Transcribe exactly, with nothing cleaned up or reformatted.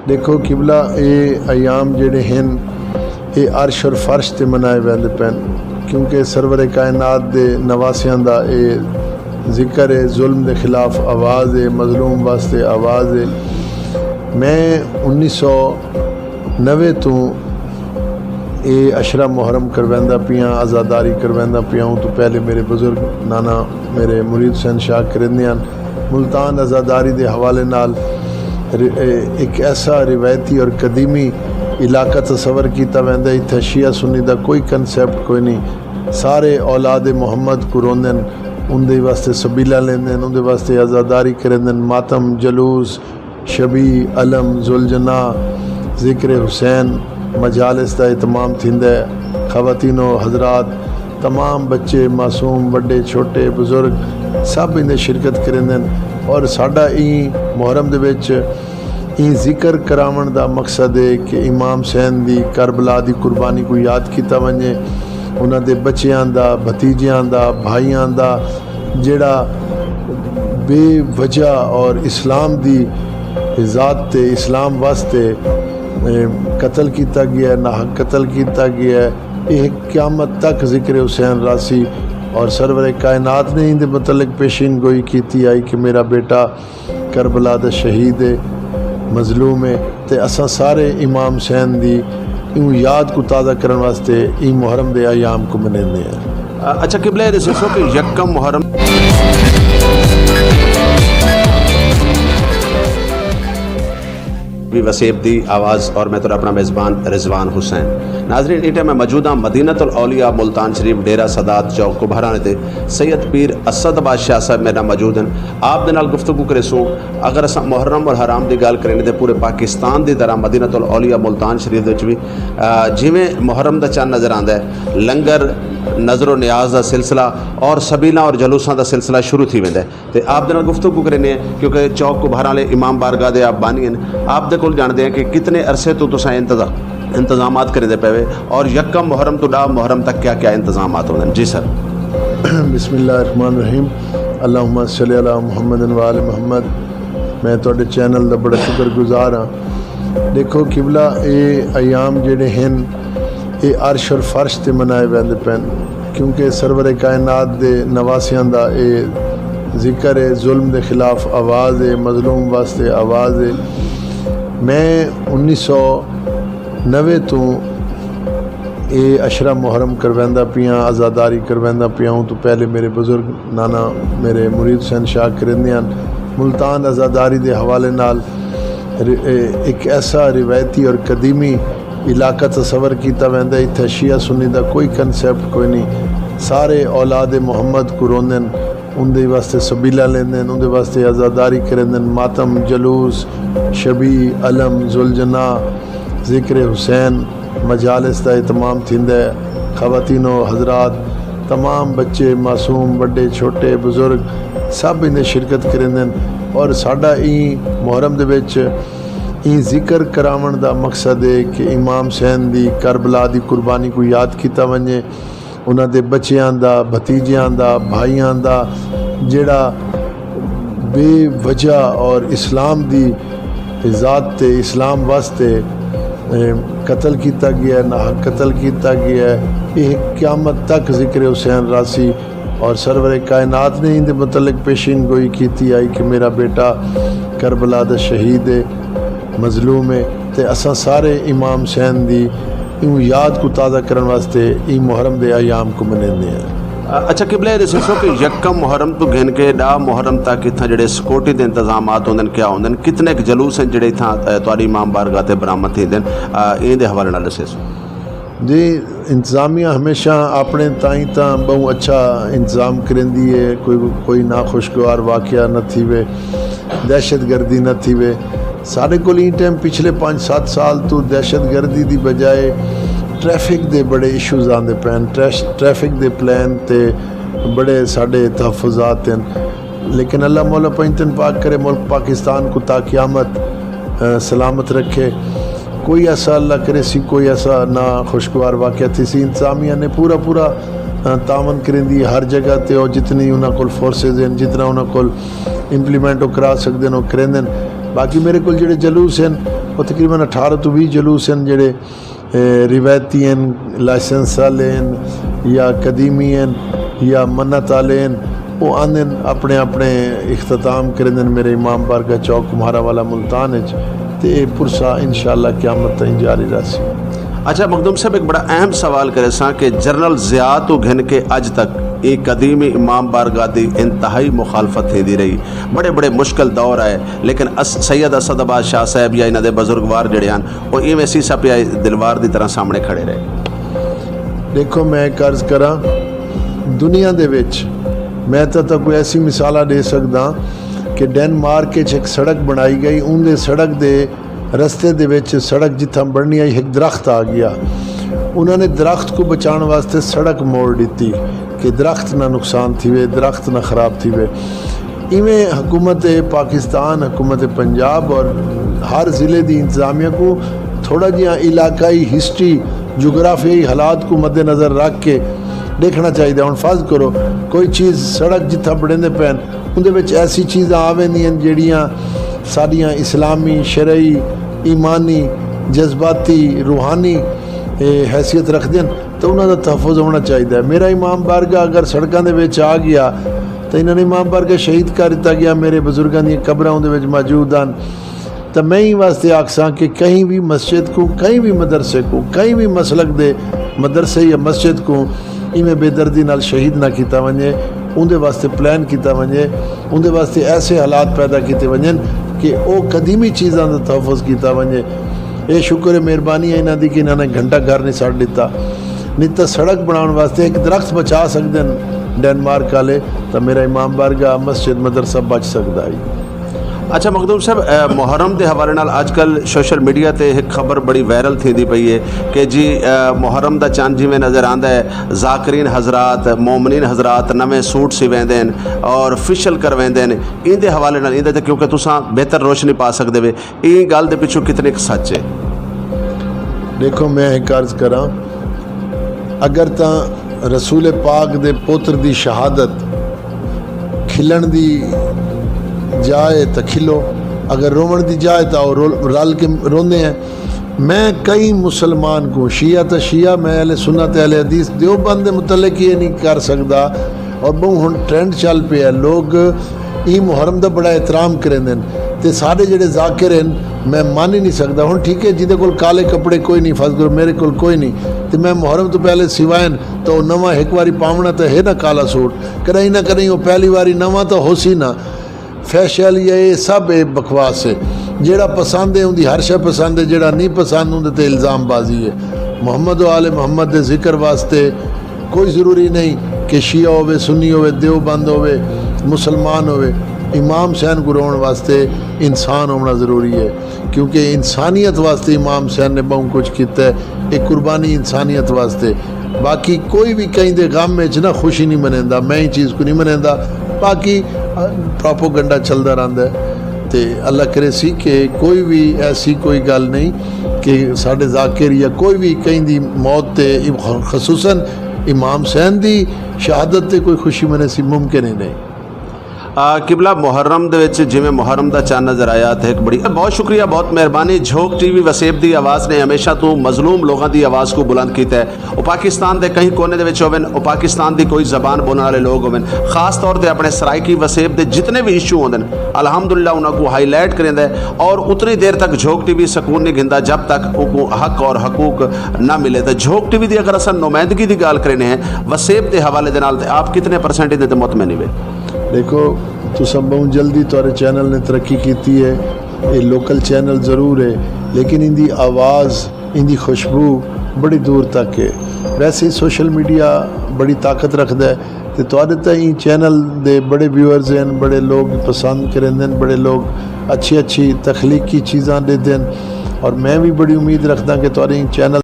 ݙیکھو قبلہ، اے ایام جیڑھے ہن، اے عرش اور فرش تے منائے ویندے پئن، کیونکہ سرور کائنات دے نواسیاں دا اے ذکر ہے، ظلم دے خلاف آواز ہے، مظلوم واسطے آواز ہے۔ میں انیس سو نوے توں اے عشرہ محرم کرویندا پیاں، عزاداری کرویندا پیاں۔ اوں توں پہلے میرے بزرگ نانا میرے مرید حسین شاہ کریندے ہن۔ ملتان عزاداری دے حوالے نال ر-، اے، ہک ایسا روایتی اور قدیمی علاقہ تصور کیتا ویندا ہے۔ اتھاں شیعہ سنی دا کوئی کنسیپٹ کوئی نہیں۔ سارے اولاد محمد کوں روندن، اوندے واسطے سبیلاں لیندن، اوندے واسطے عزاداری کریندن، ماتم، جلوس، شبیہ، علم، ذوالجناح، ذکر حسین، مجالس دا اہتمام تھیندا ہے۔ خواتین و حضرات، تمام بچے، معصوم، وݙے، چھوٹے، بزرگ، سب ایندے شرکت کریندن۔ اور ساݙا ایں محرم دے وچ ایں ذکر کراوݨ دا مقصد ہے کہ امام حسین دی کربلا دی قربانی کوں یاد کیتا ونڄے، انہاں دے بچیاں دا، بھتیجیاں دا، بھائیاں دا، جیڑھا بے وجہ اور اسلام دی ذات تے، اسلام واسطے، اے، قتل کیتا ڳیا ہے، ناحق قتل کیتا ڳیا ہے۔ اے قیامت تک ذکر حسین راہسی۔ اور سرور کائنات نے ایندے متعلق پیشین گوئی کیتی آئی کہ میرا بیٹا کربلا دا شہید ہے، مظلوم ہے، تے اساں سارے امام حسین دی اوں یاد کوں تازہ کرݨ واسطے ایں محرم دے ایام کوں منیندے ہیں۔ اچھا قبلہ، اے ݙسیسو کہ یکم محرم بھی وسیب دی آواز اور میں تہاݙا اپݨا میزبان رضوان حسین۔ ناظرین، ایں ٹائم میں موجود ہاں مدینۃ الاولیاء ملتان شریف، ڈیرہ سادات چوک کبھران تے۔ سید پیر اسد عباس شاہ صاحب میرے نال موجود ہیں، آپ دے نال گفتگو کریسوں۔ اگر اساں محرم اور حرام دی ڳالھ کریں تے پورے پاکستان دی طرح مدینۃ الاولیاء ملتان شریف دے وچ بھی، آ، جیویں محرم دا چن نظر آندا ہے، لنگر، نذر و نیاز دا سلسلہ اور سبیلاں اور جلوساں دا سلسلہ شروع تھی ویندا ہے۔ تے آپ دے نال گفتگو کرینے ہیں، کیونکہ چوک کبھران والے امام بارگاہ دے آپ بانی ہیں۔ آپ دے کول جاندے ہیں کہ کتنے عرصے تو تساں انتظا-، انتظامات کریندے پئے وے اور یکم محرم تو ݙاہ محرم تک کیا کیا انتظامات ہوندے ہیں؟ جی سر۔ بسم اللہ الرحمن الرحیم۔ اللہم صلی علی محمد و آل محمد۔ میں تہاݙے چینل دا بڑا شکر گزار ہاں۔ ݙیکھو قبلہ، اے ایام جیڑھے ہن، اے عرش اور فرش تے منائے ویندے پئن، کیونکہ سرور کائنات دے نواسیاں دا اے ذکر ہے، ظلم دے خلاف آواز ہے، مظلوم واسطے آواز ہے۔ میں انیس سو نوے توں اے عشرہ محرم کرویندا پیاں، عزاداری کرویندا پیاں۔ اوں توں پہلے میرے بزرگ نانا میرے مرید حسین شاہ کریندے ہن۔ ملتان عزاداری دے حوالے نال ر-، اے، ہک ایسا روایتی اور قدیمی علاقہ تصور کیتا ویندا ہے۔ اتھاں شیعہ سنی دا کوئی کنسیپٹ کوئی نہیں۔ سارے اولاد محمد کوں روندن، اوندے واسطے سبیلاں لیندن، اوندے واسطے عزاداری کریندن، ماتم، جلوس، شبیہ، علم، ذوالجناح، ذکر حسین، مجالس دا اہتمام تھیندا ہے۔ خواتین و حضرات، تمام بچے، معصوم، وݙے، چھوٹے، بزرگ، سب ایندے شرکت کریندن۔ اور ساݙا ایں محرم دے وچ ایں ذکر کراوݨ دا مقصد ہے کہ امام حسین دی کربلا دی قربانی کوں یاد کیتا ونڄے، انہاں دے بچیاں دا، بھتیجیاں دا، بھائیاں دا، جیڑھا بے وجہ اور اسلام دی ذات تے، اسلام واسطے، اے، قتل کیتا ڳیا ہے، ناحق قتل کیتا ڳیا ہے۔ اے قیامت تک ذکر حسین راہسی۔ اور سرور کائنات نے ایندے متعلق پیشین گوئی کیتی آئی کہ میرا بیٹا کربلا دا شہید ہے، مظلوم ہے، تے اساں سارے امام حسین دی اوں یاد کوں تازہ کرݨ واسطے ایں محرم دے ایام کوں منیندے ہیں۔ اچھا قبلہ، اے ݙسیسو کہ یکم محرم توں گھن کے ݙاہ محرم تک اتھاں جیڑھے سیکورٹی دے انتظامات ہوندن، کیا ہوندن، کتنے ک جلوس ہیں جیڑھے اتھاں، اے، تہاݙی امام بارگاہ تے برآمد تھیندن، اے، ایں دے حوالے نال ݙسیسو۔ جی، انتظامیہ ہمیشہ اپݨے تائیں تاں ٻہوں اچھا انتظام کریندی ہے، کوئی، کوئی ناخوشگوار واقعہ نہ تھیوے، دہشت گردی نہ تھیوے۔ ساݙے کول ایں ٹائم پچھلے پنج ست سال توں دہشت گردی دی بجائے ٹریفک دے بڑے ایشوز آندے پئن، ٹریش-، ٹریفک دے پلان تے بڑے ساݙے تحفظات ہن۔ لیکن اللہ مولا پنجتن پاک کرے ملک پاکستان کوں تا قیامت، آ، سلامت رکھے۔ کوئی ایسا اللہ کرے سی، کوئی ایسا ناخوشگوار واقعہ تھیسی۔ انتظامیہ نے پورا، پورا، آ، تعاون کریندی ہے ہر جگہ تے، او جتنی انہاں کول فورسز ہن، جتنا انہاں کول امپلیمنٹ او کرا سڳدن، او کریندن۔ باقی میرے کول جیڑھے جلوس ہن، تقریباً اٹھارہ توں ویہہ جلوس ہن جیڑھے روایتی ہن، لائسنس آلے ہن یا قدیمی ہن یا منت آلے ہن، او آندن اپݨے اپݨے اختتام کریندن میرے امام بارگاہ چوک کمہارا والا ملتان اچ۔ تے اے پرسہ انشاءاللہ قیامت تائیں جاری رہسی۔ اچھا مخدوم صاحب، ایک بڑا اہم سوال کرے ساں کہ جنرل ضیاء تو گھن کے اج تک اے قدیمی امام بارگاہ دی انتہائی مخالفت تھیندی رہی، بڑے بڑے مشکل دور آئے، لیکن اس سید اسد آباد شاہ صاحب یا انہاں دے بزرگوار جڑے ہن، او ایویں سیسا پیا دلوار دی طرح سامنے کھڑے رہے۔ ݙیکھو، میں ایک عرض کراں، دنیا دے وچ میں تاں تہاکوں ایسی مثالاں ݙے سڳداں کہ ڈینمارک وچ ہک سڑک بݨائی ڳئی، اون دے سڑک دے رستے دے وچ سڑک جتھاں بݨنی ہئی، ہک درخت آ ڳیا۔ انہاں نے درخت کوں بچاوݨ واسطے سڑک موڑ ݙتی کہ درخت نہ نقصان تھیوے، درخت نہ خراب تھیوے۔ ایویں حکومت پاکستان، حکومت پنجاب اور ہر ضلع دی انتظامیہ کوں تھوڑا جیہاں علاقائی ہسٹری، جغرافیائی حالات کوں مد نظر رکھ کے ݙیکھݨا چاہیدا۔ ہݨ فرض کرو، کوئی چیز، سڑک جتھاں بݨیندے پئن، اوندے وچ ایسی چیزاں آ ویندیاں ہن جیڑھیاں ساݙیاں اسلامی، شرعی، ایمانی، جذباتی، روحانی، اے، حیثیت رکھدیاں ہن، تاں انہاں دا تحفظ ہووݨا چاہیدا ہے۔ میرا امام بارگاہ اگر سڑکاں دے وچ آ ڳیا، تاں انہاں نے امام بارگاہ شہید کر ݙتا ڳیا، میرے بزرگاں دیاں قبراں اوندے وچ موجود ہن۔ تاں میں ایں واسطے آکھساں کہ کہیں وی مسجد کوں، کہیں وی مدرسے کوں، کہیں وی مسلک دے مدرسے یا مسجد کوں ایویں بے دردی نال شہید نہ کیتا ونڄے، اوندے واسطے پلان کیتا ونڄے، اوندے واسطے ایسے حالات پیدا کیتے ونڄن کہ او قدیمی چیزاں دا تحفظ کیتا ونڄے۔ اے شکر ہے، مہربانی ہے انہاں دی کہ انہاں نے گھنٹہ گھر نہیں سڑ ݙتا، نہیں تاں سڑک بݨاوݨ واسطے ہک درخت بچا سڳدن ڈینمارک آلے، تاں میرا امام بارگاہ، مسجد، مدرسہ بچ سڳدا ہئی۔ اچھا مخدوم صاحب، اے، محرم دے حوالے نال اج کل سوشل میڈیا تے ہک خبر بڑی وائرل تھیندی پئی ہے کہ جی، اے، محرم دا چند جیویں نظر آندا ہے، ذاکرین حضرات، مومنین حضرات نویں سوٹ سویندے ہن اور فیشل کرویندے ہن۔ ایندے حوالے نال ایندے تے کیونکہ تساں بہتر روشنی پا سڳدے وے، ایں ڳالھ دے پچھوں کتنے ک سچ ہے؟ ݙیکھو، میں ہک عرض کراں، اگر تاں رسول پاک دے پتر دی شہادت کھلݨ دی جا ہے تاں کھلو، اگر رووݨ دی جا ہے تاں او رول، رل کے روندے ہیں۔ میں کئی مسلمان کوں، شیعہ تاں شیعہ، میں اہل سنت اہل حدیث دیوبند دے متعلق یہ نہیں کر سڳدا، اور ٻہوں ہݨ ٹرینڈ چل پیا ہے، لوگ ایں محرم دا بڑا احترام کریندن، تے ساݙے جیڑھے ذاکر ہن، میں من ہی نہیں سڳدا۔ ہݨ ٹھیک ہے، جیندے کول کالے کپڑے کوئی نہیں، فرض کرو میرے کول کوئی نہیں، تے میں محرم توں پہلے سوائن تاں او نواں ہک واری پاوݨا تاں ہے نا کالا سوٹ، کݙاہیں نہ کݙاہیں او پہلی واری نواں تاں ہوسی نا۔ فیشل یا اے سب اے بکواس ہے۔ جیڑھا پسند ہے، اوندی ہر شے پسند ہے، جیڑھا نہیں پسند، اوندے تے الزام بازی ہے۔ محمد و آل محمد دے ذکر واسطے کوئی ضروری نہیں کہ شیعہ ہووے، سنی ہووے، دیوبند ہووے، مسلمان ہووے، امام حسین کوں رووݨ واسطے انسان ہووݨا ضروری ہے، کیونکہ انسانیت واسطے امام حسین نے ٻہوں کجھ کیتا ہے۔ ایک قربانی انسانیت واسطے۔ باقی کوئی وی کہیں دے غم وچ نہ خوشی نہیں منیندا، میں ایں چیز کوں نہیں منیندا۔ باقی، آ، پروپیگنڈا چلدا رہندا ہے۔ تے اللہ کریسی کہ کوئی وی ایسی کوئی ڳالھ نہیں کہ ساݙے ذاکر یا کوئی وی کہیں دی موت تے، خصوصاً امام حسین دی شہادت تے کوئی خوشی منیسی، ممکن ہی نہیں۔ آ، قبلہ، محرم دے وچ جویں محرم دا چن نظر آیا تے ہک بڑی، بہت شکریہ، بہت مہربانی۔ جھوک ٹی وی وسیب دی آواز نے ہمیشہ توں مظلوم لوگاں دی آواز کوں بلند کیتا ہے۔ او پاکستان دے کہیں کونے دے وچ ہوون، او پاکستان دی کوئی زبان بولݨ والے لوگ ہوون، خاص طور تے اپݨے سرائیکی وسیب دے جتنے وی ایشو ہوندن، الحمدللہ انہاں کوں ہائی لائٹ کریندا ہے اور اتنی دیر تک جھوک ٹی وی سکون نہیں گھندا جب تک اوکوں حق اور حقوق نہ ملے۔ تے جھوک ٹی وی دی اگر اساں نمائندگی دی ڳالھ کرینے ہیں وسیب دے حوالے دے نال، تے آپ کتنے پرسنٹ ایندے تے مطمئن ہوے؟ ݙیکھو، تساں ٻہوں جلدی، تہاݙے چینل نے ترقی کیتی ہے، اے لوکل چینل ضرور ہے، لیکن ایندی آواز، ایندی خوشبو بڑی دور تک ہے۔ ویسے سوشل میڈیا بڑی طاقت رکھدا ہے، تے تہاݙے تاں ایں چینل دے بڑے ویورز ہن، بڑے لوگ پسند کریندے ہن، بڑے لوگ اچھی اچھی تخلیقی چیزاں ݙیندے ہن، اور میں وی بڑی امید رکھداں کہ تہاݙے ایں چینل